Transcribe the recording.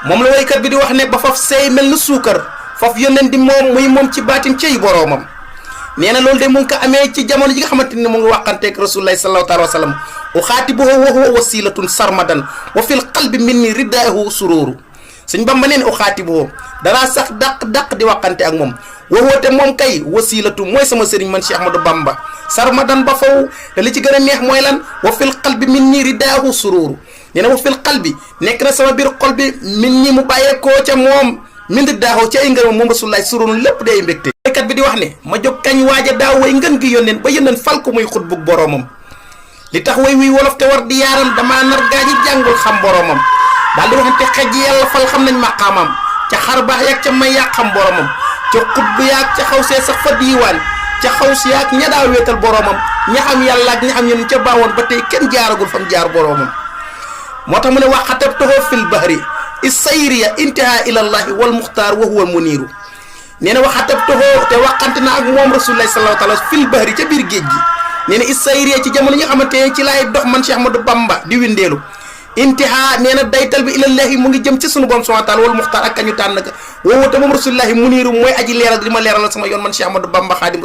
moom la waykat bi di wax ne ba faf seey mel na suukar faf yónneen di moom muy moom ci baatim cey boroomam nee na loolu de mu ngi ko amee ci jamono ji nga xamante ne mu ngi waxanteeg rasulullahi sallallahu taala wa sallam uxaatibuhu wa huwa wasilatun sarmadan wa fil qalbi minni riddaahu sururu Sëñ Bamba nee na uxaatibuhu danaa sax dàq di waxante ak moom wa huwa te moom kay wasilatu mooy sama sëriñ man Cheikh Ahmadou Bamba sarmadan ba faw te li ci gën a neex mooy lan wa fil qalbi minni riddaahu sururu nee na wa fil qalbi nekk na sama biir xol bi min ñi mu bàyyeekoo ca moom min riddaahu ci ay ngërëm moom rasulullahi sururu lépp day mbégte kat bi di wax ne ma jóg kañ waaja daaw way ngën gi yónneen ba yónneen fal ko muy xutbug boroomam li tax way wuy wolof te war di yaaram damaa nar gaa ñi jàngul xam boroomam daal di waxante xej yàlla fal xam nañ maqaamam ca xar baax yaag ca may yaag xam boroomam ca xutb yaag ca xaw see sax fa diiwaan ca xaw si yaag ña daa wéetal boroomam ña xam yàlla ak ña xam yéen ca baawoon ba tey kenn jaaragul fam jaar boroomam moo tax mu ne waxatab toxoo fil bahri isayriya intaha ilallahi wal muxtaar wa huwa muniiru nee na waxatab toxoo te waxante na ak moom rasulullahi sallallahu taala fil bahri ca biir géej gi nee na isayriya ci jamono ñi nga xamante ne ci laay dox man Cheikh Ahmadou Bamba di windeelu intihaa nee na daytal bi ilallahi mu ngi jëm ci sunu borom subhanahu wa taala wal muxtaar ak kañu tànn ka woowu te moom rasulullahi muniiru mooy aji leeral di ma leeralal sama yoon man Cheikh Ahmadou Bamba xaadim